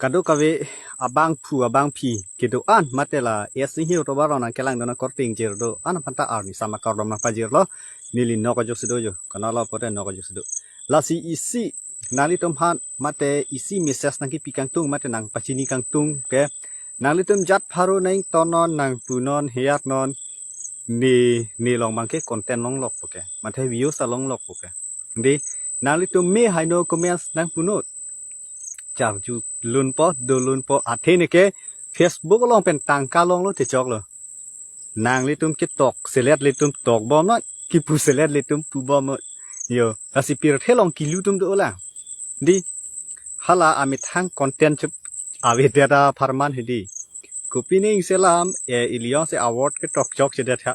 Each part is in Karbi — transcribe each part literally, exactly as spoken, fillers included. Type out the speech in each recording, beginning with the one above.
Kadokave abangphu abangphi kedo-an mate la S Singhi Road abaron nangkelangdun akorte ingjir do-an aphanta arni sama kardom nangpajirlo, neli nok ajok si do jo, konatlo pulote nok ajok si do. Lasi isi nanglitum aphan mate isi message nangkepi kangtung mate nangpachini kangtung ke, nanglitum jat pharo nangtonon, nangpunon, heyaknon, ne, ne along abangke content longlokpo ke, mate views ta longlokpo ke. Dei, nanglitum me haino comments nangpunot. Charju lunpo, dolunpo, athe neke Facebook along pen tangka longlo te choklo. Nanglitum ketok selet ilitum tokbomnon, kipu selet ilitum pubomnon. Yo, lasi pirthe along kilu atum do la. Dei, hala amethang content chup avedet apharman hedi. Kopi ne ingselam, eh, ili jongsi award ketok chokchedet ha.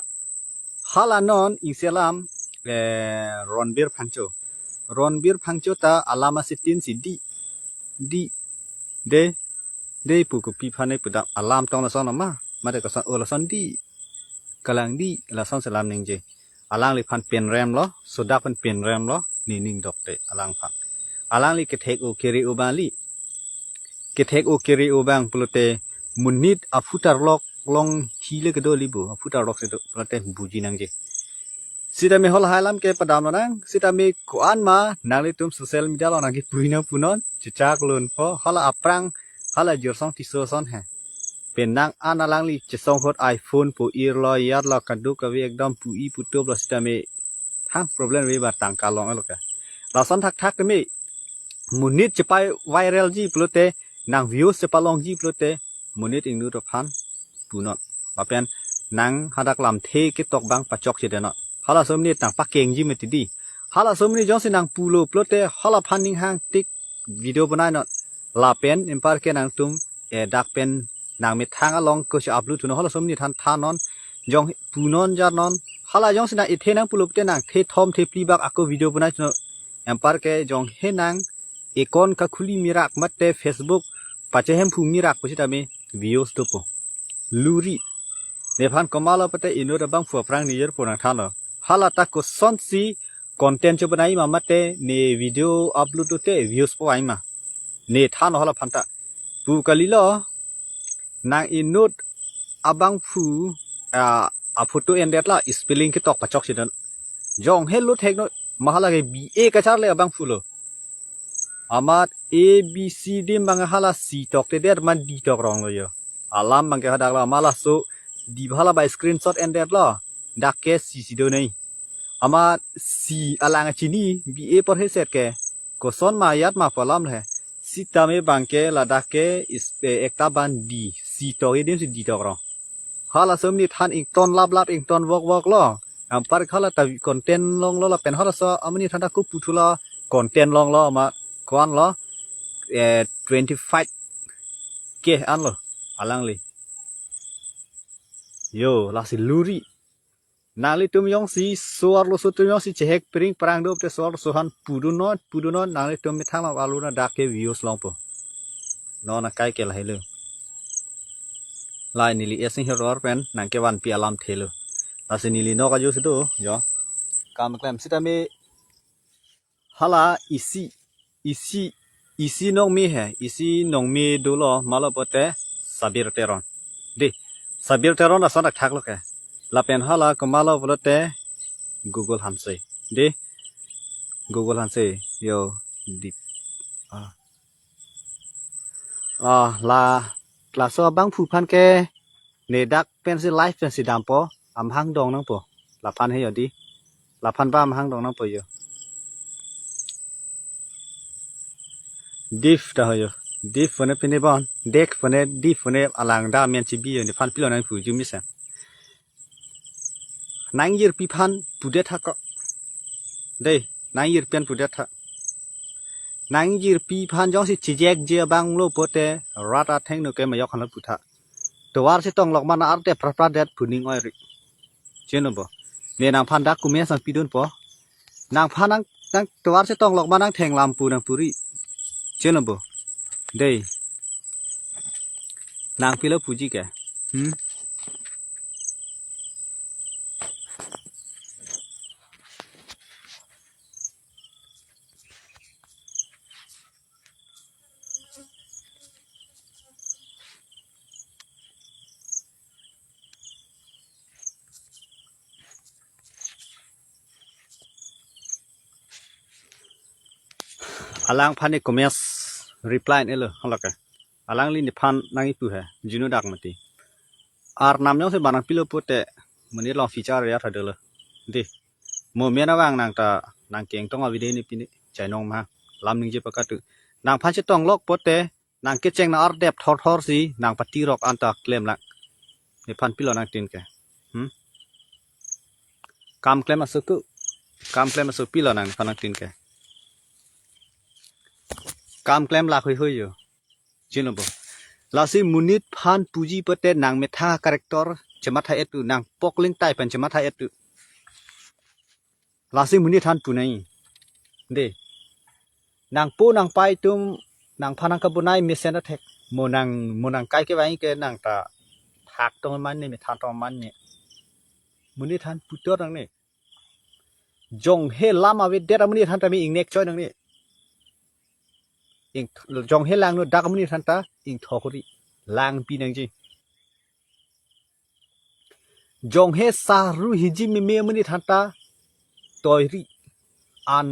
Hala non ingselam, eh, Ronbir Phangcho. Ronbir Phangcho ta alam asitin si dei, dei, dei, dei pu kopi aphan ne pudam, alam tong lason ma, mate koson o lason dei, kalang dei, lason selam ningje. Alangliphan penremlo, sodak pen penremlo, nening dokte alangphan. Alangli kethek o kere o abang li. Kethek o kere o abang pulote monit aphu tarlok along hile kedo libo, aphu tarlok si do pulote buji nangji. Sitame hala alam ke padamlonang, sitame ko-an ma nanglitum social media along nangkepu nangpunon, chechak lunpo, hala aphrang, hala Jirsong Tisso ason he. Penang an alangli chesong ahut iPhone po irlo, yarlo, kadokave ekdom pu-i putuplo sitame thang problem ave ba tangka longlo ke. Lason thakthak tame monit chepai viral ji pulote, nang views chepalongji pulote, monit ingnut aphan punon. Lapen nang hadak lamthe ketok abang pachokchedenon. Halaso amonit nangpakengji mati dei. Halaso amonit jongsi nangpulo pulote, halaphan ninghang tik video bonainon. Lapen anparke nangtum, eh, dak pen nangmethang along ko si upload thunon, halaso amonit aphan thanon, jong punon jarnon, hala jongsi nang ethe nangpulo pulote nang the thom the phli bak ako video bonai thunon. Anparke jongsi nang account kakhuli mirak mate Facebook pachehemphu mirak pusitame views dopo. Luri. Nephan komatlo pulote inut abangphu aphrang nijor po nangthanlo. Hala ta kosonsi content chobonai ma mate ne video upload dote views po ai ma. Ne thanlo halaphan ta. Pu kalilo, nang inut abangphu, ah, aphoto endet la spelling ketok pachokchedon. Jongsi lo theknon, ma hala ke B A kacharli abangphulo. Amat A B C D abang hala C toktedet ma D tokronglo yo. Alam abangke hadak la ma laso D hala ba screenshot endetlo. Dak ke C si do nei. Amat C alang chini B A porheset ke. Koson ma yat ma pu alam le. Sitame abangke ladak ke is, eh, ekta abang D. C tok adim si D tokrong. Halaso amonit aphan ington laplap ington vokvoklo. Anpar hala ta content longlo lapen halaso amonit aphan ta kopu thulo content longlo ma ko-anlo, eh, twenty five K anlo alangli. Yo, lasi luri. Nanglitum jongsi so-arloso atum jongsi chehek pring prang do te so-arloso aphan pudunon, pudunon, nanglitum methang lo alu na dak ke views longpo. Non akai ke lahelo. Lahai neli S Singhi Road pen nangkevanpi alamthelo. Lasi neli nok ajok si do, yo. Kam klem sitame hala isi, isi, isi nongme he, isi nongme dolo, malo pulote Sabir Teron. Dei, Sabir Teron lason thakthaklo ke. Lapen hala komatlo pulote Google Hanse. Dei, Google Hanse, yo, dei. Ah. Ah, la, laso abangphu aphan ke ne dak pensi live pensi dampo, amahang dong nangpo. Laphan he yo dei. Laphan ba amahang dong nangpo yo. Diff ta ho yo. Diff pone pine bon. Dek pone diff pone alang da men chibi yo. Nephan pilo nangpu jumisa. Nangjirpi aphan pudet tha ko. Dei, nangjirpi aphan pudet tha. Nangjirpi aphan jongsi chijekje abang lo pulote rat athengno ke mayok hanlo putha. Tovar si tonglok mana arte prapra det pu ning oiri. Chenobo. Ne nangphan dak kume sang pidunpo. Nangphan nang, nang tovar si tonglok mana nang thenglam pu nang puri. Chenobo. Dei. Nang pilo puji ke. Hmm? Alangphan ne comments reply nelo, halake. Alangli nephan nangkipu he, Jinu dak mati. Arnam jongsi ba nangpilo pute, monit along feature ya thadelo. Di. Mo mena vang nang ta, nangkeng tong a-video ne pine, chainong ma, lam ningje pakatu. Nangphan chetong lok pute, nangkecheng nang-ardep thorthor si, nangpatirok anta klemlang. Nephan pilo nangtin ke. Hmm? Kam klem asoku. Kam klem aso pilo nangphan nangtin ke. Kam klem lak hui hui yo. Jino bo. Lasi monit phan puji pute nangmethang character chematha etu, nangpokling type pen chematha etu. Lasi monit phan pu nai. De. Nangpo nangpai atum nangphan nangkabonai mesen athek. Mo nang, mo nangkai kevang ke nang ta thak tong man ne, methang tong man ne. Monit phan puthot nangne. Jonghe lam avedet amonit aphan tame ingnek choi nangne. Ing, jonghe langno dak amonit aphan ta ingthok ri. Langpi nangji. Jonghe saru hijim meme amonit aphan ta toi ri. An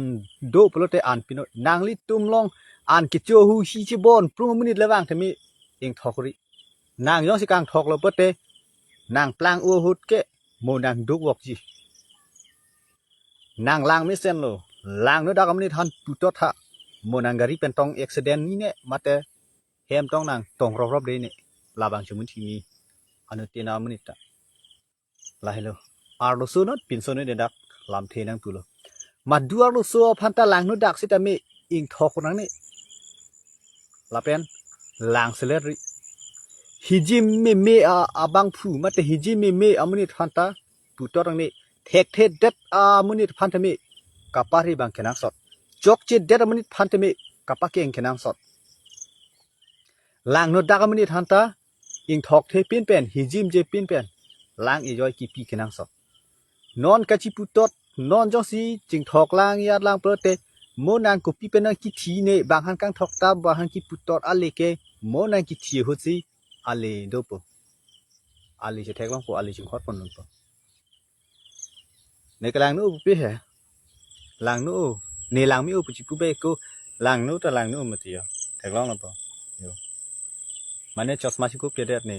do pulote an pinoi. Nanglitum along an kecho hu hi chebon prung amonit le vang tame ingthok ri. Nang jongsi kangthok lo pute, nangplang ahut ke, mo nangduk vokji. Nanglang mesen lo, langno dak amonit aphan puthot ha, mo nang gari pen tong accident ni ne, mate hem tong nang tong rop rop de ne, labang chemun chini, anu tina amonit ta. Lahelo, arloso not pinso ne de dak, lamthe nangpulo. Madu arloso aphan ta langno dak sitame ingthok nangne. Lapen lang selet ri. Hijim meme a, abangphu mate hijim meme amonit aphan ta puthot nangne. Thekthedet amonit aphan tame kapari bang kenangsot. Chokchedet amonit aphan tame kapakeng kenangsot. Langno dak amonit aphan ta ingthok the pin pen, hijim je pin pen, lang ejoi kipi kenangsot. Non kachiputhot, non jongsi chingthok lang yar lang pulote, mo nang kopi pen nangkithi ne, bang aphan kangthok ta, bang aphan kiputhot ale ke, mo nangkithi ahut si, ale dopo. Ale chetheklongpo, ale chinghot pon longpo. Ne kelangno pupe he. Langno. Ne langme-o pu chipu be ko. Langno ta langno mati yo. Theklong lo po. Yo. Mane chosma chikup kedet ne.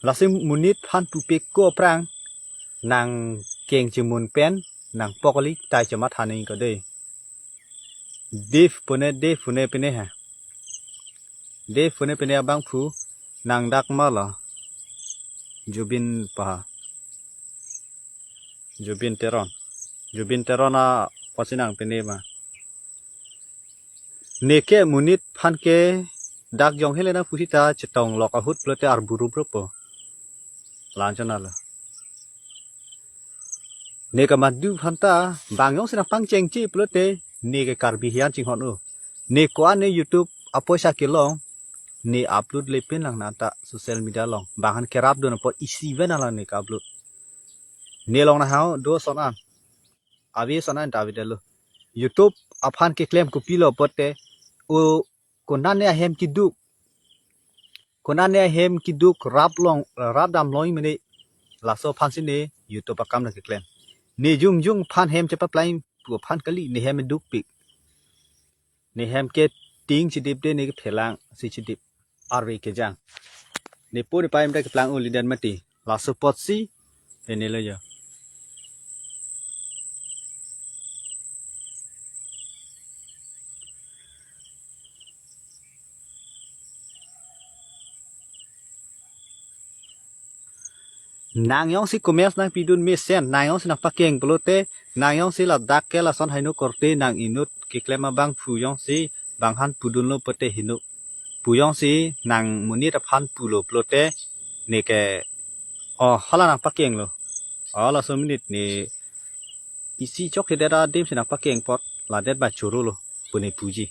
Lasi monit aphan pupe ko aphrang nangkeng chemun pen nangpokli tai chematha nangji ko de. Dev pune, Dev pune pine ha. Dev pune pine abangphu nang dak ma lo. Jubin paha. Jubin Teron. Jubin Teron apotsi nang pine ma. Neke monit aphan ke dak jonghe le nangpu sita chetong lok ahut pulote arburup ropo. Lanchon alo. Ne kamadu aphan ta bang jongsi nangpangchengche pulote ne ke Karbi hian chinghon o. Ne ko-an ne YouTube apoisa kelong ne upload le pin lang nang ta social media along. Bang aphan kerap dun apot isi ven alang ne ka-upload. Ne long nahao do ason an. Ave ason an ta ave detlo. YouTube aphan keklem kopilo pulote o konane ahem kiduk. Konane ahem kiduk rap long, rap dam long mene laso aphan si ne YouTube akam nangkeklem. Ne jongjong aphan hem chepaplai pu aphan kali ne hem dukpik. Ne hem ke ting chedip de ne ke phelang si chedip. Arve kejang. Ne po ne pai mda keplang uli dan mati. Laso apotsi. Ini lo yo. Nang jongsi comments nangpidun mesen, nang jongsi nangpakeng pulote, nang jongsi ladak ke lason heno korte nang inut keklem abangphu jongsi bang aphan pudunlo pulote heno. Pu jongsi nang monit aphan pulo pulote ne ke, oh, hala nangpakenglo. Oh, laso monit ne isi chokchedet adim si nangpakeng apot ladet ba choro lo pu ne puji.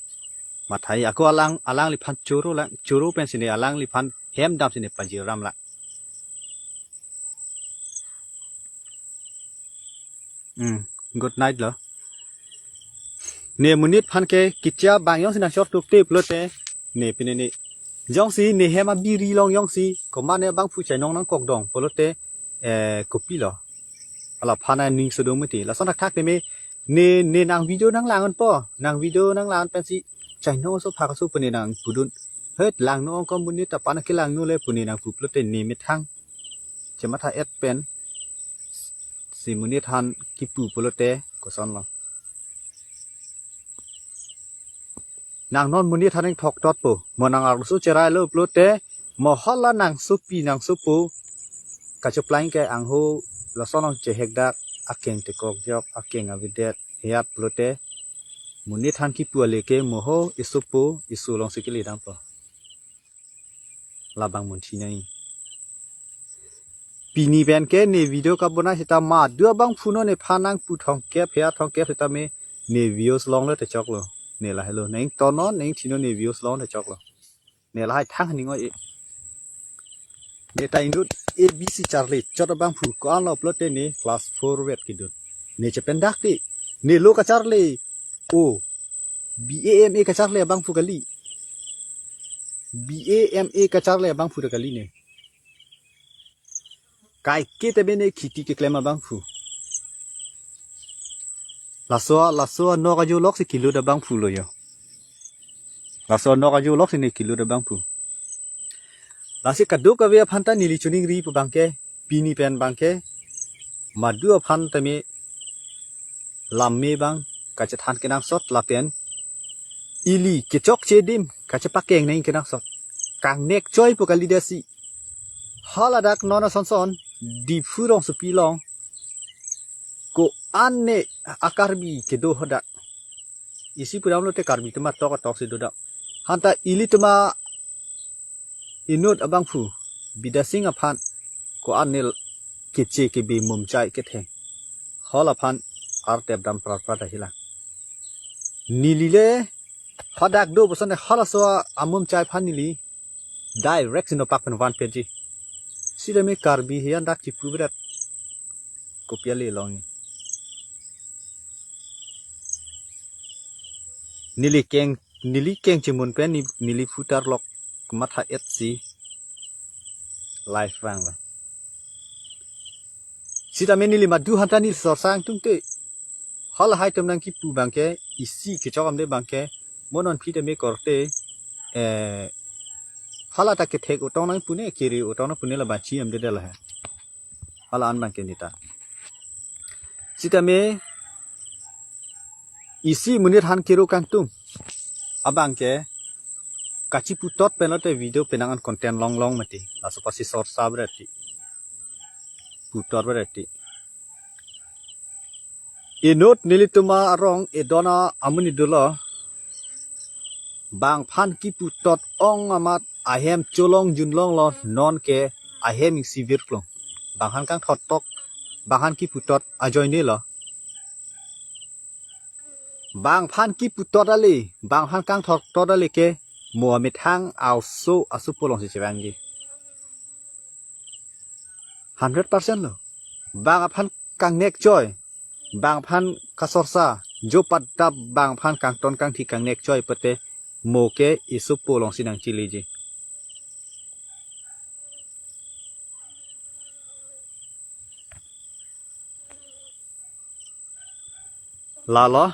Mathai ako alang, alangliphan choro lang, choro pen si ne alangliphan hem dam si ne pajiram lang. Hmm, good night lo. Ne monit aphan ke kicha bang jongsi nangchor tukte pulote ne pine ne. Jongsi ne hem abiri long jongsi komane abangphu chainong nangkokdong pulote, eh, kopilo. Alaphan aning sodong mati. Lason thakthak teme Ne, ne nang video nanglang-unpo, nang video nanglang-un pensi chainong aso phak aso pu ne nangpudun. Het, langno ong ko monit ta pan kelangno le pu ne nangpu pulote ne methang chematha-et pensi monit aphan kipu pulote kosonlo? Nang non monit aphan nangthok totpo, mo nang arloso cherailo pulote, mo hala nang sopi nang sopo kacheplang ke angho lason along chehek dak, akeng tekok jok, akeng avedet, heyat pulote, monit aphan kipu ale ke mo ho esopo eso alongsi kele dampo. Labang munthi nai. Pini pen ke ne video kabonai seta madu abangphu non nephan nangpu thomkep, heyat thomkep setame ne views longlo te choklo. Ne lahelo, neng tonon neng thinon ne views long te choklo. Ne lahai thang ning oi. Ne ta inut A B C charli chot abangphu ko-anlo pulote ne class four vet kidun. Ne chependak ti. Ne lo kacharli. O. B A M A kacharli abangphu kali. B A M A kacharli abangphu ta kali ne. Kaike tebe ne kheti keklem abangphu. Laso, laso anok ajo loksi kilut abangphu lo yo. Laso anok ajo loksi ne kilut abangphu. Lasi kadokave aphan ta neli choningri pu abangke, pini pen abangke, madu aphan tame lamme abang kachethan kenangsot lapen ili kechokche adim kachepakeng nang kenangsot. Kangnek choi pu kalidet si. Haladak non asonson, Diphu rongsopi along ko-an ne a-Karbi kedo hadak. Isi pudamlote Karbi tema tok atok si dodak. Hanta ili tema inut abangphu Bidya Sing aphan ko-an ne keche kebe mumchai ketheng. Hol aphan artep dam prapra dahila. Neli le hadak do bosan de halaso amumchai aphan neli direct si nopak pen vanpetji. Sida me Karbi hiyan dak chipu berat. Kopi ale longji. Neli keng, neli keng chimun pen ni, neli putar lok matha-et si live vanglo. Sitame neli madu hanta neli sorsang tungte. Hala hai tum nangkipu abangke, isi kechok amde abangke, mo non phi tame korte, eh, hala ta kethek utong nangpune, kiri utong nangpune la bachi amde dala hai. Hala an abangke neta. Sitame, isi monit aphan kiro kangtung abangke, kachiputot pen lote video penang an content longlong mati. Laso apotsi sorsa berarti. Putot berarti. Inut nelitum arong edon amonit dolo. Bang aphan kiputot ong amat ahem cholong junlonglo, non ke ahem isi virklong. Bang aphan kangthot tok, bang aphan kiputot ajoine lo. Bang aphan kiputot ale, bang aphan kangthot tot ale ke mo amethang a-oso asopo alongsi chevangji. Hundred percent lo. Bang aphan kangnek choi, bang aphan kasorsa, jo patap bang aphan kangton kangthi kangnek choi pute mo ke esopo alongsi nangcheleji. Lalo,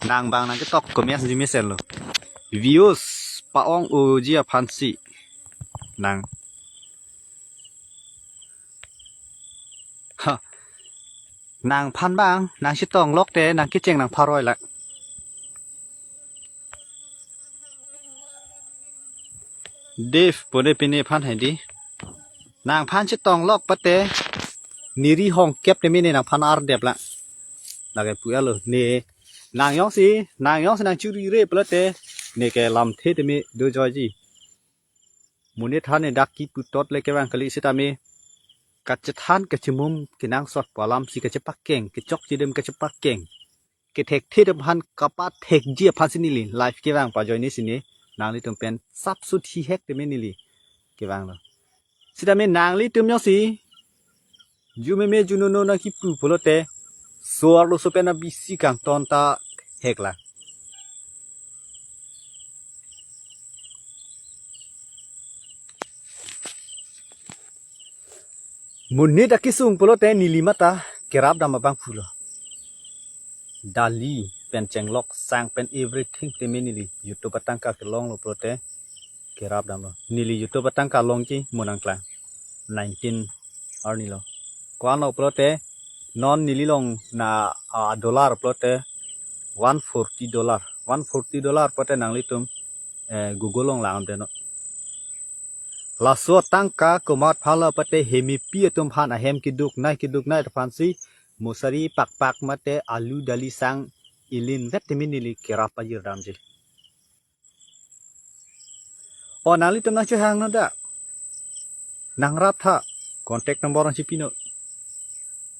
nang bang nangketok comments ji mesen lo. Views pa-ong-oji aphansi. Nang. Ha. Nangphan bang, nangchetong lokte, nangkecheng nangpharoi lak. Dave pone pine aphan hai di. Nangphan chetong lok pute, neri hongkep teme ne nangphan ardep la. Lake pu alo ne. Nang jongsi, nang jongsi nangchurire pulote, ne ke lamthe teme dojoiji. Monit aphan ne dak kiputot le kevang kali sitame. Kachethan kachemum kenangsot pu alamsi kachepakeng, kechokche adim kachepakeng. Kethekthe adim aphan kapathekji aphansi neli live kevang pa ajoine si ne nanglitum pen sapsut hihek teme neli kevanglo. Sitame nanglitum jongsi ju meme ju nono nangkipu pulote so-arlo so pen abisi kangton ta hek la. Monit akesung pulote neli mate kerap dam abangphu lo. dali pen chenglok sang pen everything tame neli YouTube atangka kelonglo pulote kerap damlo. Neli YouTube atangka longji mo nangklang nineteen arni lo. Ko-anlo pulote non neli along na, ah, dollar pulote one forty dollar. One forty dollar pulote nanglitum, eh, Google along lang damnon. Laso atangka komat aphanlo pulote hemepi atum aphan ahem keduk nai keduk nai aphansi mosari pakpak mate alu dali sang ilinvet tame neli kerap pajir damji. O nanglitum nangchehang non dak. Nangrap tha. Contact number nangchipino.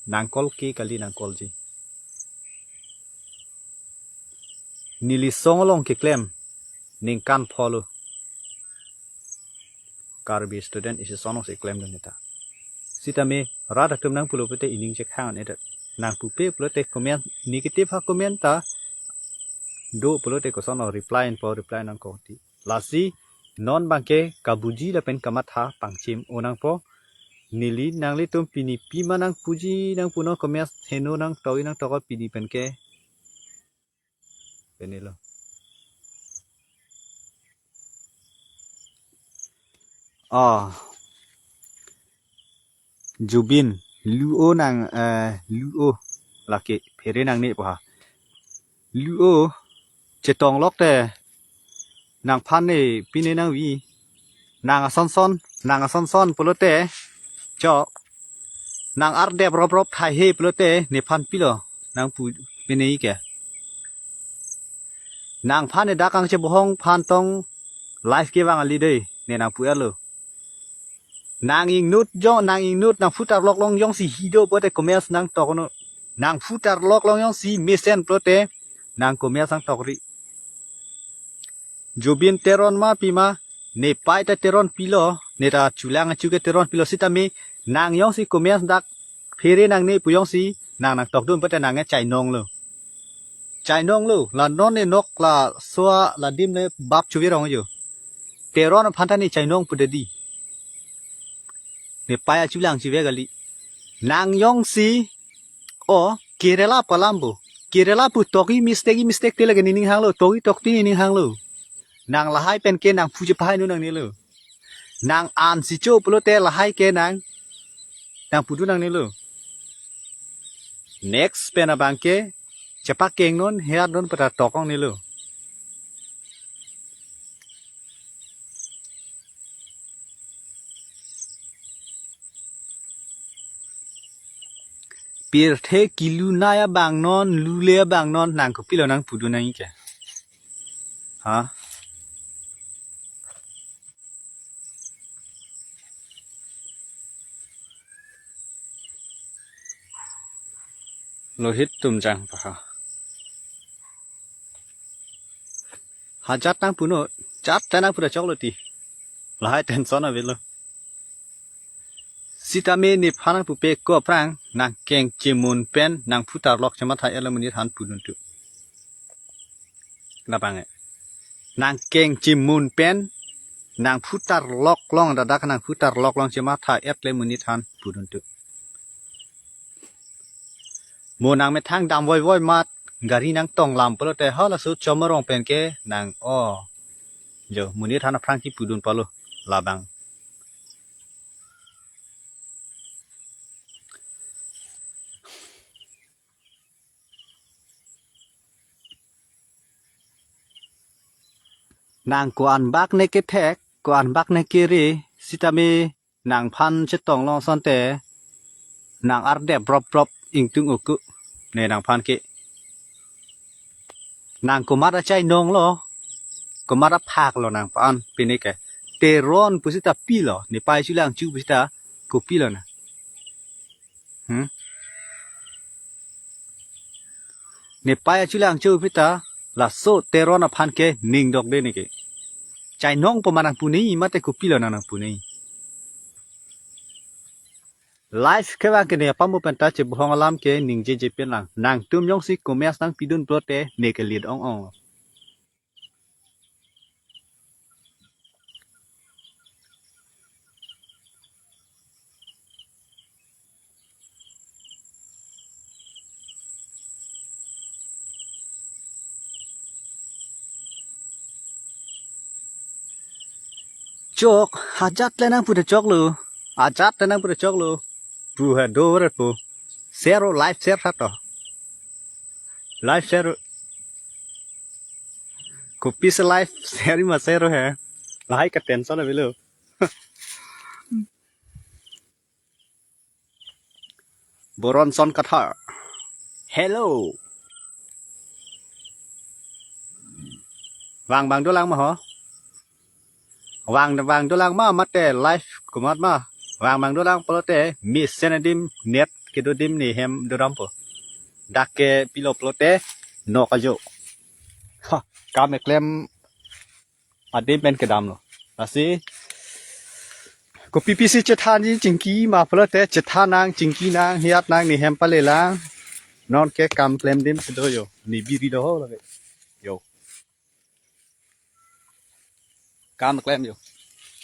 Nang call ke kali nang callji. Neli asong along keklem. Ningkan pholo. Karbi Student Association alongsi klemdun neta. Sitame rat atum nangpulo pulote ining chehang an edet. Nangpupe pulote comment negative ha comment ta do pulote koson o reply inpo reply nangkokti. Lasi non abangke kabuji lapen kamatha pangchim-o nangpo. Neli nanglitum pini pima nangpuji nangpunon comment heno nangtoi nangtokot pini penke. Penilo. Ah. Jubin, lu-o nang, eh, lu-o. Lake, phere nangne po ha. Lu-o, chetonglok te. Nangphan ne, pine nangvi. Nang asonson, nang asonson pulote. Chok. Nang ardep rop rop thai he pulote, nephan pilo. Nangpu, pine ke. Nangphan ne dak kangchebohong aphan tong live kevang kali dei, ne nangpu-etlo. Nang ingnut jong, nang ingnut, nang phutar lok long jongsi hido pulote comments nangtoknon. Nang phutar lok long jongsi mesen pulote, nang comments nangtokri. Jubin Teron ma pima, nepei ta Teron pilo, neta chulang achu ke Teron pilo sitame, nang jongsi comments dak phere nangne pu jongsi, nang nangtokdun pulote nang e chainonglo. Chainonglo, la non ne nok la soa la dim ne bap chuvirong jo. Teron aphan ta ne chainong pu dedi. Nepei achulang chive kali. Nang jongsi, o, Kerala palam bo. Kerala pu toki mistake mistake te lake nening hanglo, toki tokti nening hanglo. Nang lahai penke nang phu chepahai nu nangnelo. Nang ansi cho pulote lahai ke nang, nang pudun nangnelo. Next pen abangke, chepakengnon, heatnon pata tokong nelo. Pirthe kilu nai abangnon, lule abangnon, nang kopilo nang pudun nangji ke. Ha? Lohit Tumjang pa ha. Hajat nangpunon, jat ta nangpu ta choklo ti. Lahai tension avelo. Sitame nephan nangpupe ko aphrang nang keng chemun pen nang phutar lok chematha-etlo monit aphan pudun tu. Labang e. Nang keng chemun pen nang phutar lok long dadak nang phutar lok long chematha-etle monit aphan pudun tu. Mo nang methang dam voivoi mat gari nangtong lam pulote halaso chomorong penke nang o. Jo, monit aphan aphrang kipudun palo labang. Nang ko-anbak ne kethek, ko-anbak ne kere, sitame nangphan chetong long asonte, nang ardep rop rop ingtung uku, ne nangphan ke. Nang komat achainonglo, komat aphaklo nangphan, pine ke. Teron pusita pilo, nepei chulang chu pusita kopilo na. Hmm? Nepei achulang chu pusita, laso Teron aphan ke ning dokde neke. Chainong po ma nangpu nangji, mate kopilo nang nangpu nangji. Live kevang ke ne apam pen ta chebohong alam ke ningjeje pen lang. Nangtum jongsi comments nangpidun pulote ne ke lead ong ong. Chok, ajat le nangpu de choklo. Ajat le nangpu de choklo. Pu he do re pu. Share o, live share tha to. Live share o. Kopisi live share ma share o he. Lahai ke tension avelo. Boronson Kathar. Hello. Vang vang dolang ma ho. Vang vang dolang ma mate live komat ma. Vang vang dolang pulote miss sen adim net kedo adim ne hem dodampo. Dak ke pilo pulote nok ajo. Ha, kam keklem adim pen kedamlo. Lasi kopi pisi chethanji chingki ma pulote chethan nang chingki nang hiat nang ne hem palelang. Non ke kam klem adim kedo yo. Ne biri do ho lake. Yo. Kam klem yo.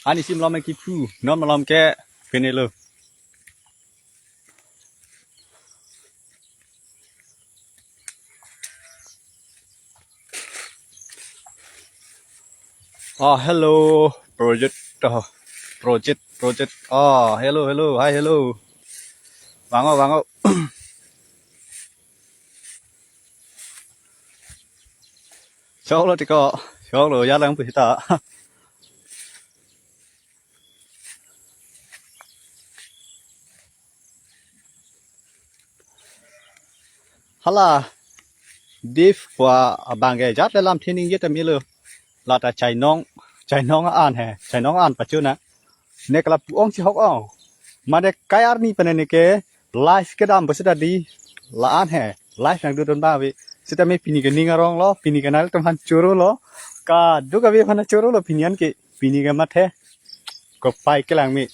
Ani sim lom ke phu, non malom ke pine lo. Ah, hello, project, ah, project, project. Ah, hello, hello, hi, hello. Vang o, vang o. Choklo tiko, choklo, ya lang pu sita. Hala, diff wa abang ke jat le lam thining jet amilo. Lata chainong, chainong an he, chainong an pachuna. Nek lapu ong si hok ong. Mane kai arni pen ne ke live kedam bo sita di la an he. Live nangdodun ba ave. Sita me pini ke ning arong lo, pini ke nal teman choro lo. Kadokave aphan choro lo pini an ke. Pini ke mathe. Kopai kelang me.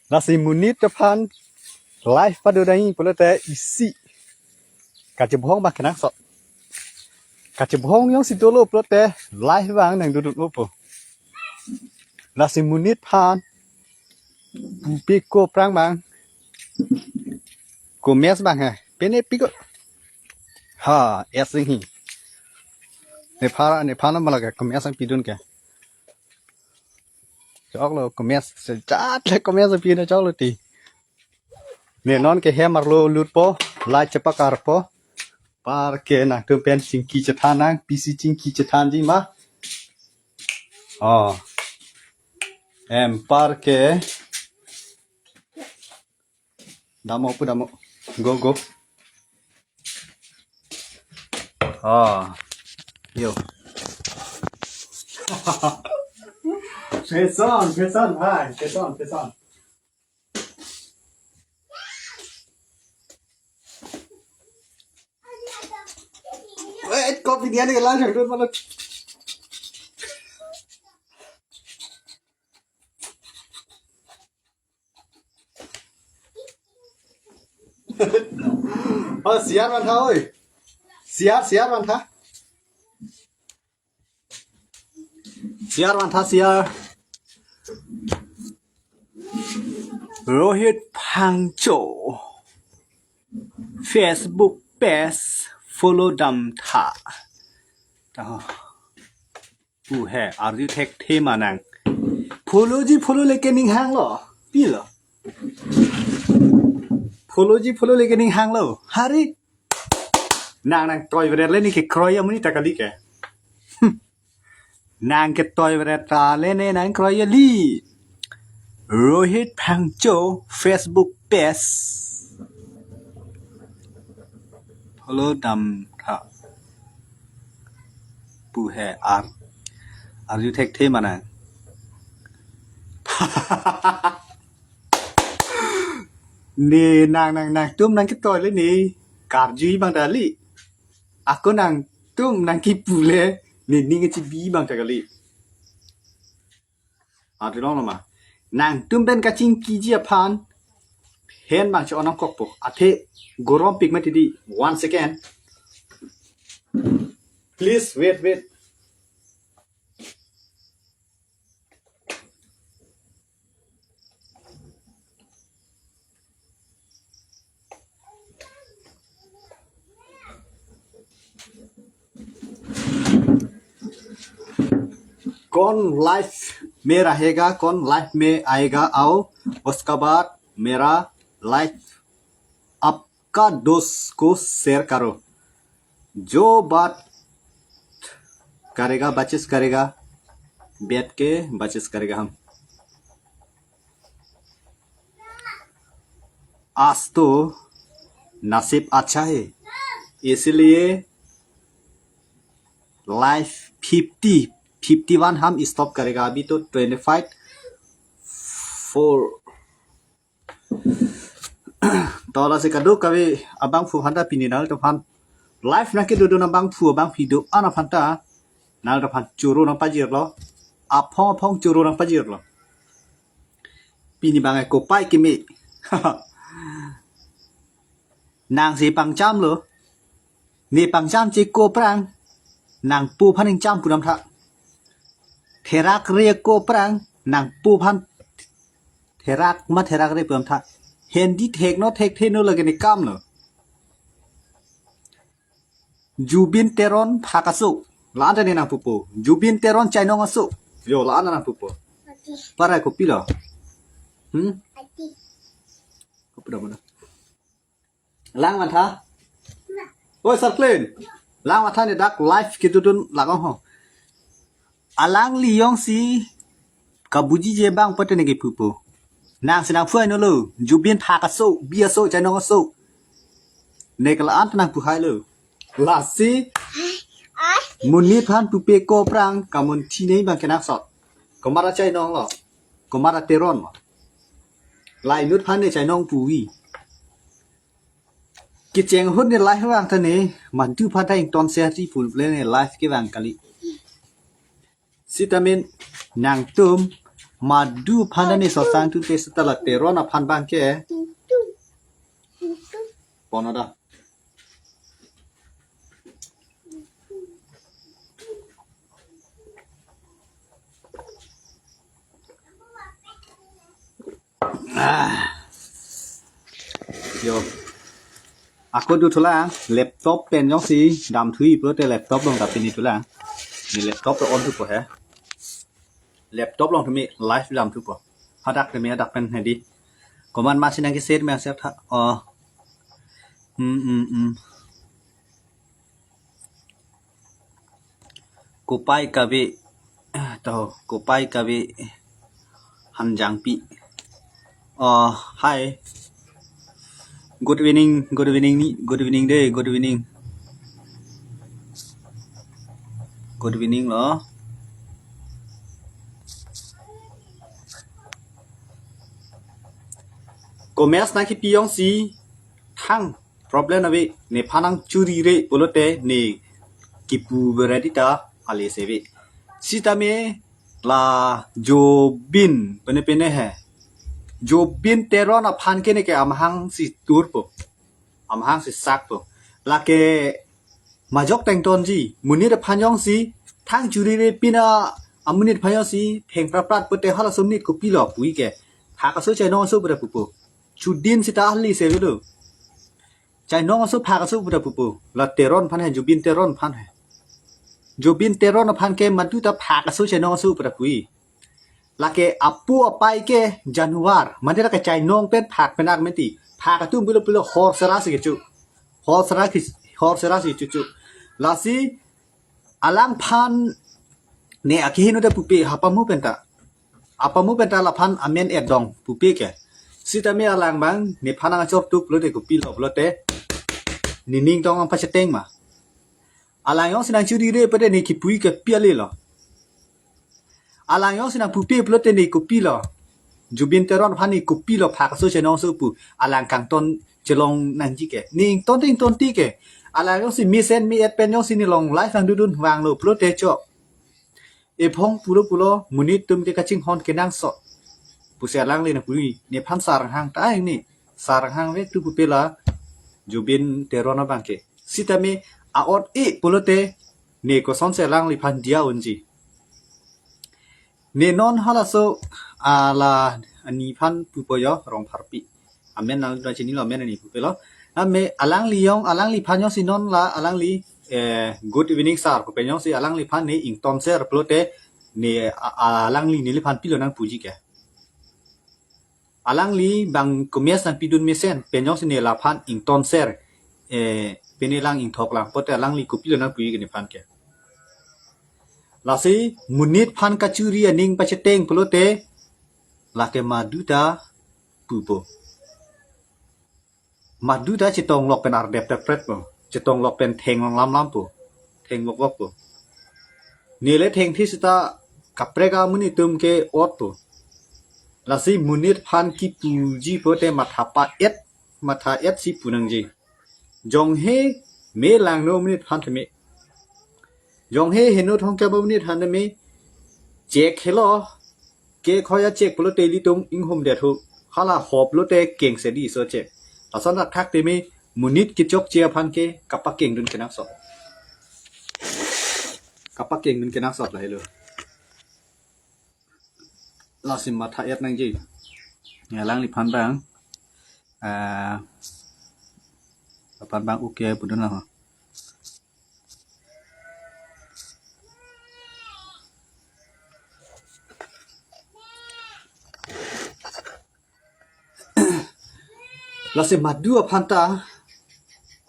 Lasi monit aphan live pado dai pulote isi. Kachebohong ba kenangsot. Kachebohong jongsi dolo pulote live abang nangdodun opo. Lasi monit aphan pupe ko prang bang. Komes bang he. Pine piko. Ha, esing hi. Nephan, nephan malake komes ang pidun ke. Choklo komes, sejat le komes pidun choklo ti. Ne non ke hem arlo lutpo, light chepakarpo. Par ke nangtum pen chingki chethan nang, pisi chingki chethanji ma. Oh. Em par ke. Damo pu damo. Go, go. Ah. Yo. Pesan, pesan, hai, pesan, pesan. Wait, kopi dia ni lang jang dun malu. Oh, share vantha oi. Share, share vantha. Share vantha, share. Rohit Phangcho. Facebook page follow dam tha. Taho. Pu he, arju thekthe ma nang. Follow ji follow le ke ning hanglo. Pilo. Follow ji follow le ke ning hanglo. Hari. Nang nangtoi veret le ne kekroi amonit ta kali ke. Hmm. Nang ketoi veret ta le ne nangkroi ali. Rohit Phangcho Facebook page. Follow dam tha. Pu he ar. Arju thekthe ma nang. Ne nang nang nangtum nangketoi le ne karju abang ta kali. Ako nangtum nangkipu le ne ning chibi abang ta kali. Ati long lo ma. Nangtum pen kachingkiji aphan. Hen bang cho onam kokpo. Athe gorom pik mati di. One second. Please wait, wait. Kon live में रहेगा, कौन लाइफ में आएगा, आओ, उसका बाद मेरा लाइफ आपका दोस्त को शेयर करो। जो बात करेगा, बातचीत करेगा, बैठ के बातचीत करेगा हम। आज तो नसीब अच्छा है, इसलिए लाइफ फिफ्टी, फिफ्टी वन हम स्टॉप करेगा। अभी तो twenty five, four. To lasi kadokave abangphu aphanta pini nangtumphan live nangkedo dun abangphu abangpi do-an aphanta nangtumphan choro nangpajirlo. Aphong aphong choro nangpajirlo. Pini bang kopai keme. Nangsi pangchamlo. Ne pangchamche ako aphrang nangpo aphan ingcham pu damtha. Therak re ako aphrang nangpo aphan therak ma therak re pu damtha. Hindi thekno thektheno lake ne kamlo. Jubin Teron phak aso. La-an ta ne nangpupo. Jubin Teron chainong aso. Jo, la-an nangpupo. Parai kopilo? Hmm? Kopi dah mana? Lang matha. Oi, Sarklin. Lang matha, ne dak live kedo dun lang ho. Alangli jongsi kabujije abang pulote ne kepupo. Nangsi nangphu ai nolo. Jubin phak aso, bi aso, chainong aso. Ne ke la-an ta nangphu hailo. Lasi monit aphan pupe ako aphrang kamunthi ne abang kenangsot. Komat achainong lo. Komat ateron lo. La inut aphan ne chainong puji. Kecheng ahut ne live vang ta ne, madu aphanta ingtonse ati pu le ne live kevang kali. Sitame nangtum madu aphanta ne sosang tute seta la Teron aphan abangke. Pono da. Ah. Jo. Ako dun thulang, laptop pen jongsi damthu pulote laptop along ta pini thulang. Ne laptop ta on thupo he. Laptop along tame live damthupo. Hadak tame hadak pen hedi. Komat masi nangkeset me aset tha. Oh. Hmm, hmm, hmm. Kopai kave, to, kopai kave Hanjangpi. Oh, hi. Good evening, good evening ni, good evening day, good evening. Good evening lo. Comments nangkepi jongsi thang problem ave, nephan nangchurire pulote ne kipu beradi ta ale seve. Sitame la Jubin pene pene he. Jubin Teron aphan ke ne ke amahang si turpo. Amahang si sakpo. Lake majok ta ingtonji. Monit aphan jongsi thang churire pina amonit aphan jongsi pheng prat prat pulote halaso amonit kopilo puji ke. Phak aso chainong aso pu ta pupo. Chudin seta ali sevelo. Chainong aso phak aso pu ta pupo. La Teron aphan he, Jubin Teron aphan he. Jubin Teron aphan ke madu ta phak aso chainong aso pu ta puji. Lake apo apai ke januar. Mane lake chainong pen phak pen ak meti. Phak atum pulo pulo hor sera si kecho. Hor sera ki, hor sera si chuchu. Lasi alangphan ne akeheno ta pupe ha pamu penta. Apamu penta laphan amen edong pupe ke. Sitame alang abang nephan nangchor tuk pulote kopilo pulote. Nening tong ang pacheteng ma. Alang jongsi nangchurire pulote ne kipuji ke pi ale lo. Alang jongsi nangpupe pulote ne kopilo. Jubin Teron aphan ne kopilo phak aso chainong aso pu. Alang kangton chelong nangji ke. Ne ington te ington ti ke. Alang jongsi mesen me-et pen jongsi ne along live nangdodun vanglo pulote chok. Ephong pulo pulo monit atum ke kachinghon kenangsot. Pusi alangli nangpuji, nephan sarhang ta ini. Sarhang ve tu pupe la Jubin Teron abang ke. Sitame a-ot e pulote ne kosonsi alangliphan diya unji. Ne non halaso ala aniphan pupo jo Rongpharpi. Amen nangli chinilo, amen ani pupelo. Ame alangli jong, alangliphan jongsi non la alangli, eh, good evening sir pupen jongsi alangliphan ne ingtonser pulote Ne a- a- alangli neliphan pilo nangpuji ke. Alangli bang komes nangpidun mesen, pen jongsi nelaphan ingtonser, eh, pen nelang ingthok lang pote alangli kopilo nangpuji ke nephan ke. Lasi monit aphan kachuri aning pacheteng pulote, lake madu ta pupo. Madu ta chetonglok pen ardep depret po. Chetonglok pen theng lam lam po. Theng vok vok po. Nele thengthi seta kaprek amonit atum ke ot po. Lasi monit aphan kipuji pote matha pa-et, matha et si pu nangji. Jonghe me langno amonit aphan tame. Jonghe heno thongkep amonit aphan tame. Chek helo. Ke khoya chek pulote ilitum inghumdet ho. Hala hop lote kengse di so chek. Lason thakthak tame monit kechokche aphan ke kapakengdun kenangsot. Kapakengdun kenangsot lahelo. Lasi matha et nangji. Ya, alangliphan bang. Ah, aphan bang oke pudun lah. Lasi madu aphan ta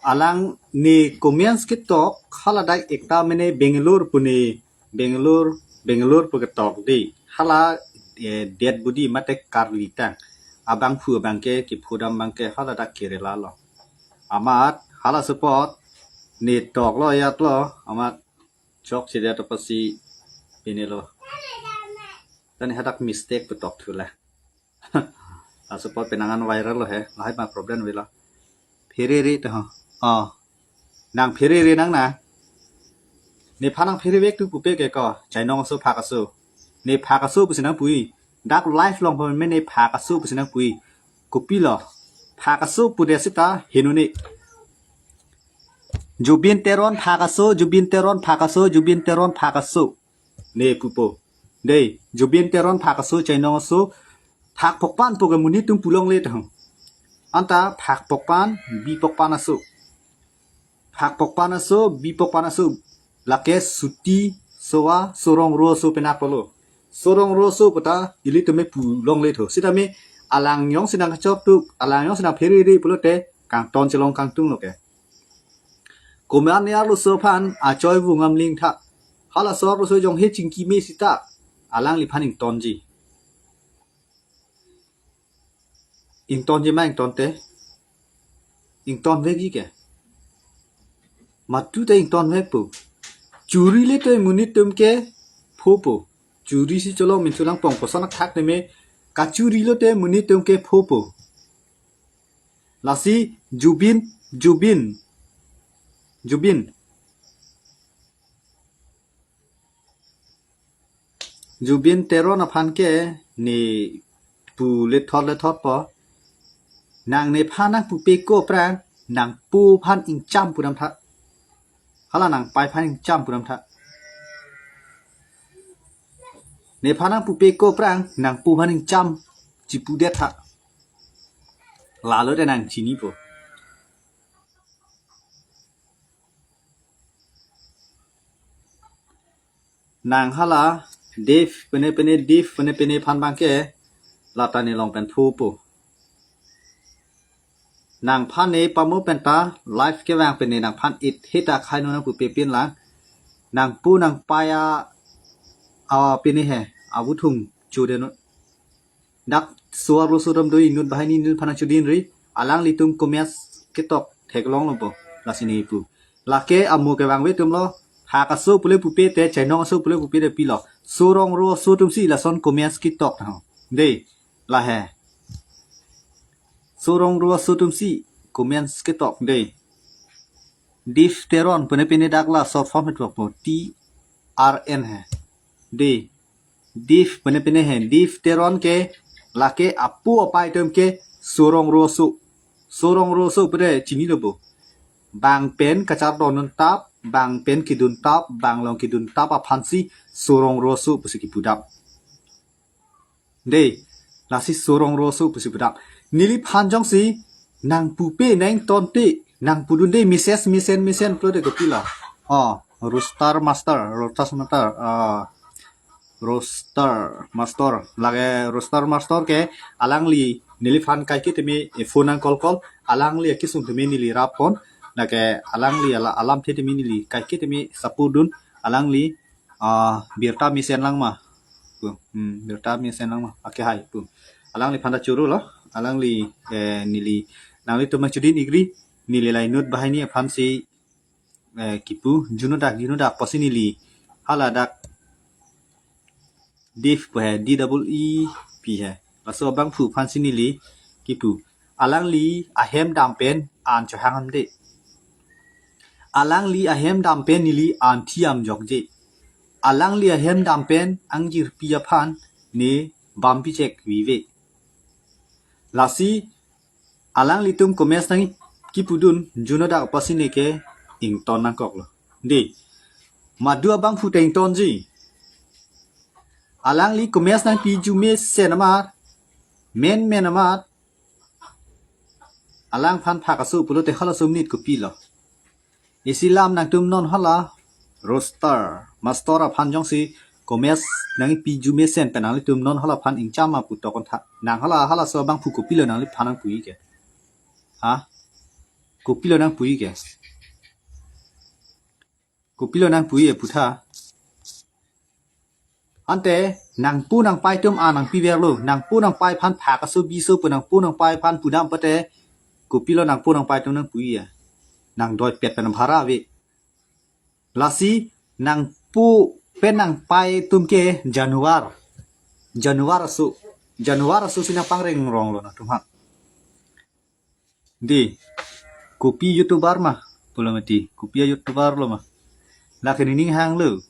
alang ne comments ketok haladak ekta mene Bangalore pu ne Bangalore, Bangalore pu ketok di. Hala, eh, dead body mate karli tang. Abangphu abangke, kiphu dam abangke, haladak Kerala lo. Amat, hala support, ne toklo yatlo, amat, chokchedet apotsi pine lo. Tani hadak mistake pu tok thu la. Laso apot penang an viral lo he, lahai ma problem avelo. Pherere te ho. Oh. Nang pherere nang na. Nephan nang pherevek tu pupe ke ko. Chainong aso phak aso. Ne phak aso pusi nangpui. Dak live along pame ne phak aso pusi nangpui. Kopilo. Phak aso pudet seta heno ne. Zubeen Teron phak aso, Zubeen Teron phak aso, Zubeen Teron phak aso. Ne pupo. Dei, Zubeen Teron phak aso, chainong aso. Phak pokpan pu ke monit atum pu longle tahong. Anta phak pokpan, bi pokpan aso. Phak pokpan aso, bi pokpan aso. Lake suti, sowa, sorong ro aso penak polo. Sorong ro aso puta ilitum me pu longle tho. Sitame alang jongsi nangkachok tuk, alang jongsi nangpherere pulote kangton chelong kangtung lo ke. Komat ne arloso aphan achoi vung amling tha. Halaso arloso jonghe chingki me seta alangliphan ingtonji. Ingtonji ma ingtonte. Ingtonvekji ke. Madu ta ingtonvekpo. Churi le to monit atum ke phopo. Churi si cholong min chulang pong koson athak ne me kachuri lote monit atum ke phopo. Lasi Zubeen, Zubeen, Zubeen. Zubeen Teron aphan ke ne pu lethot lethot po. Nang nephan nangpupe ko aphrang nangpo aphan ingcham pudam tha. Hala nangpai aphan ingcham pudam tha. Nephan nangpupe ko aphrang nangpo aphan ingcham chipudet tha. Lalo te nangchinipo. Nang hala Dave pene pene Dave pene pene aphan abangke lata ne long pen phupo. Nangphan ne pamo penta live kevang pene nangphan it heta khai no nangpupe pin lang. Nangpo nangpai a, a pene he avuthung chude no. Dak so arloso atum do inut banghini inut aphan nangchodinri, alanglitum comments ketok theklong lo bo, lasi ne pu. Lake amo kevangve atum lo, phak aso pule pupe te, chainong aso pule pupe te pilo. Sorong ro aso atum si lason comments ketok tha. Dei, lahe. Sorong ro aso atum si comments ketok dei. Dave Teron pene pene dak la short form het po T R N he. Dei. Dave pene pene he. Dave Teron ke lake apo apai atum ke sorong ro aso. Sorong ro aso pede chinilo bo. Bang pen kachardon tap, bang pen kedun tap, bang along kedun tap aphan si sorong ro aso pusi kipudam. Dei, lasi sorong ro aso pusi pudam. Neliphan jongsi nangpupe nangtonte, nangpudun dei message mesen mesen pulote kopilo. Oh, Roaster Master, Roaster Master. Ah. Roaster Master. Lake Roaster Master ke alangli neliphan kaiketame, eh, phone nang call call. Alangli akisung tame neli rap pon. Lake alangli ala alamthe tame neli kaiketame support dun. Alangli, ah, birta mesen lang ma pu. Hmm, birta mesen lang ma. Ake hai pu. Alangliphan ta choro lo. Alangli, eh, neli nanglitum nangchudin igri. Neli la inut banghini aphansi, eh, kipu, juno dak, juno dak pusi neli. Hala dak Dave pu he, D double E P he. Laso abangphu aphansi neli kipu. Alangli ahem dam pen an chohang hamde. Alangli ahem dam pen neli an thi am jokje. Alangli ahem dam pen angjirpi aphan ne bampi chek vive. Lasi alanglitum comments nangkipudun, juno dak pusi neke ington nangkoklo. Dei. Madu abangphu te ingtonji. Alangli comments nangpi arjumesen amat, menmen amat. Alangphan phak aso pulote halaso amonit kopilo? Isi lam nangtum non hala Roaster Master aphan jongsi comments nangpi arjumesen pen nanglitum non halaphan ingcham apu tokon tha. Nang hala, halaso abangphu kopilo nangliphan nangpuji ke? Ha? Kopilo nangpuji ke? Kopilo nangpuji aputha? Ante nangpo nangpai atum an nangpiverlo, nangpo nangpai aphan phak aso biso pu nangpo nangpai aphan pudam pute, kopilo nangpo nangpai atum nangpuji ya? Nangdoipet pen bhara ave. Lasi nangpo pen nangpai atum ke januar. Januar aso. Januar aso si nangpangreng ronglo nangtum ha. Dei, kopi YouTuber ma, pulo mati, kopi YouTuber lo ma. Lake nening hanglo.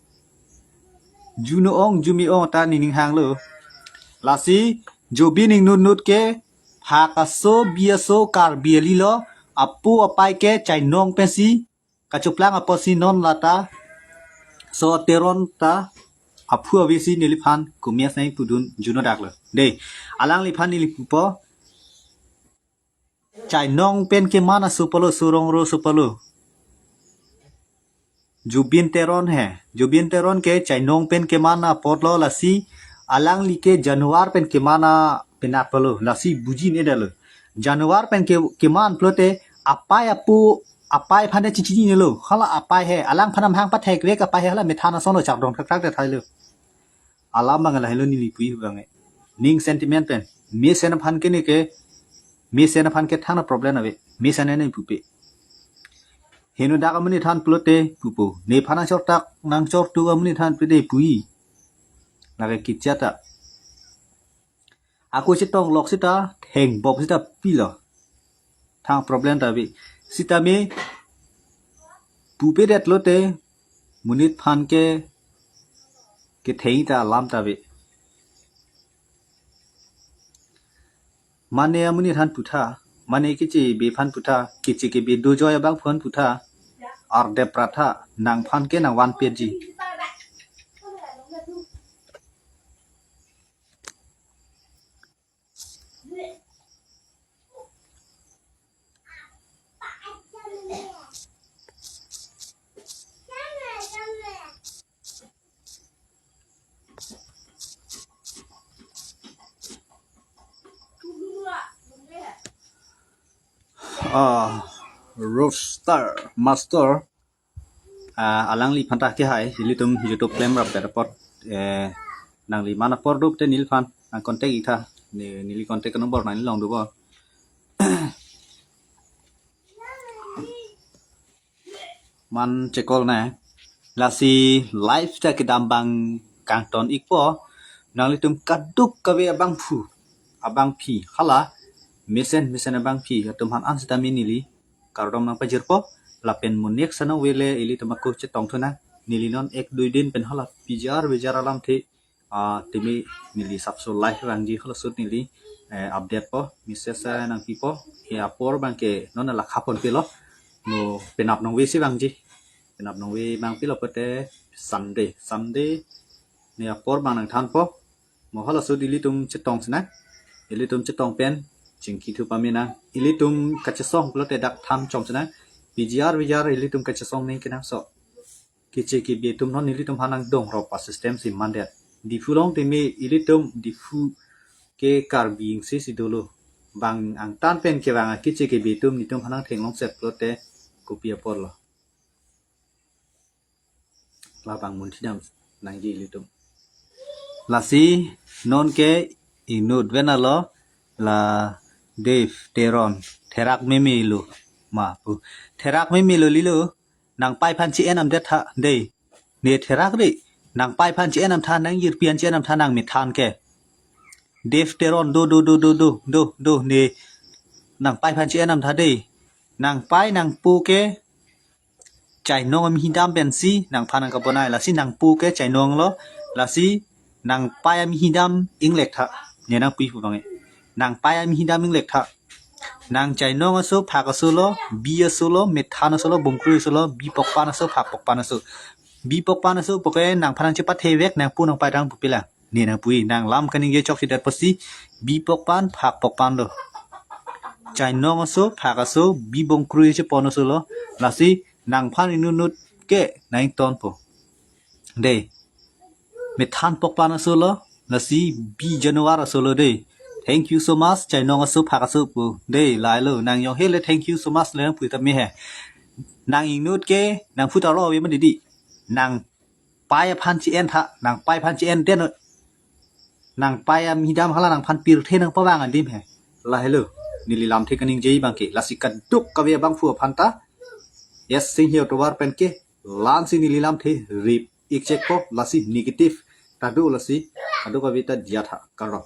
Juno ong, jumi ong ta nening hanglo. Lasi, Jobin ingnut nut ke, phak aso, bi aso, Karbi alilo, apo apai ke, chainong pensi, kachoplang apotsi non lata, so Teron ta, aphu avesi neliphan, comments nangpudun, juno daklo. Dei, alangliphan neli pupo, chainong pen keman aso pulo, surong ro aso pulo. Jobin Teron he. Jobin Teron ke chainong pen keman apotlo lasi alangli ke januar pen keman a penat pulo. Lasi buji-edetlo. Januar pen ke, keman pulote apai apo, apai aphan ta chichinilo. Hala apai he. Alangphan amahang pathekvek apai he hala methan ason lo chakdong thakthak de thailo. Alam abang lahelo neli puji abang e. Ning sentiment pen. Mesen aphan ke neke, mesen aphan ke thang na problem ave. Mesen ene pupe. Heno dak amonit aphan pulote pupo. Nephan nangchortak, nangchortu amonit aphan pulote puji. Lake kicha ta. Ako chetong lok seta, thengbok seta pilo. Thang problem ta ave. Sitame pupedetlote monit aphan ke ketheng ta alam ta ave. Mane amonit aphan putha, mane keche be aphan putha, keche kebe dojoi abangphu aphan putha, ardep pratha, nangphan ke nangvanpetji. Ah, Roaster Master. Ah, alangliphan ta ke hai, ilitum YouTube klemrap det apot, eh, nangli man apor dopte neliphan nang contact iktha, ne, neli contact number nangli longdunpo. Man checall na, lasi live ta kedam abang kangton ikpo, nanglitum kadokave abangphu, abangpi, hala, mesen, mesen abangpi, atum aphan an sitame neli kardom nangpajirpo, lapen mo next anong vele ilitum ako chetongthu nang, neli non ek dui din pen hala pijar vijar alamthe, ah, tumi neli sapso live vangji halaso ahut neli, eh, update po, message, eh, nangpipo, eh, apor abang ke non la khapon pelo, mo penap nangvesi vangji, penap nangve abang pilo pute Sunday, Sunday, ne apor abang nangthanpo, mo halaso ahut ilitum chetong sinang, ilitum chetong pen, chingki thu pame nang, ilitum kachesong pulote dak than chom sinang, pijar vijar ilitum kachesong ning kenangsot. Keche kebe atum non nelitum aphan nangdongrop a system si mandet. Diphu along tame ilitum Diphu ke Karbi Ingse si dolo. Bang angtan pen kevang akeche kebe atum netum aphan nangthenglong set pulote kopi apor lo. Labang munthidam nangji ilitum. Lasi non ke inut ven alo la Dev Teron therak meme lo ma pu. Therak meme lo lilo, nangpai aphan che-en damdet tha dei. Ne therak dei. Nangpai aphan che-en dam tha, nangjirpi aphan che-en dam tha nangmethan ke. Dev Teron do do do do do do do ne nangpai aphan che-en dam tha dei. Nangpai nangpo ke chainong amihidam pensi nangphan nangkabonai, lasi nangpo ke chainong lo, lasi nangpai amihidam inglek tha. Ne nangpi pu bang e. Nangpai amihidam inglek tha. Nang chainong aso, phak aso lo, bi aso lo, methan aso lo, bongkrui aso lo, bi pokpan aso, phak pokpan aso. Bi pokpan aso puke nangphan nangchepathe vek, nangpo nangpai tang pupila. Ne nangpui, nang lam kaningje chokchedet pusi, bi pokpan, phak pokpan lo. Chainong aso, phak aso, bi bongkrui chepon aso lo, lasi nangphan inutnut ke nangtonpo. Dei. Methan pokpan aso lo, lasi bi januar aso lo dei. Thank you so much, chainong aso, phak aso pu. Dei, lailo, nang yong hele thank you so much le nangpui tame he. Nang inut ke, nangphu ta lo ave ma didi. Nangpai aphan che-en tha, nangpai aphan che-en den. Nangpai amihidam hala nangphan pirthe nangpavang adim he. Lahelo, neli lamthe kaningje bang ke. Lasi kaduk kave abangphu aphan ta. Yes, sing he tovar pen ke. Lansi neli lamthe rip ik chek ko, lasi negative ta do, lasi kaduk kave ta dia tha karo.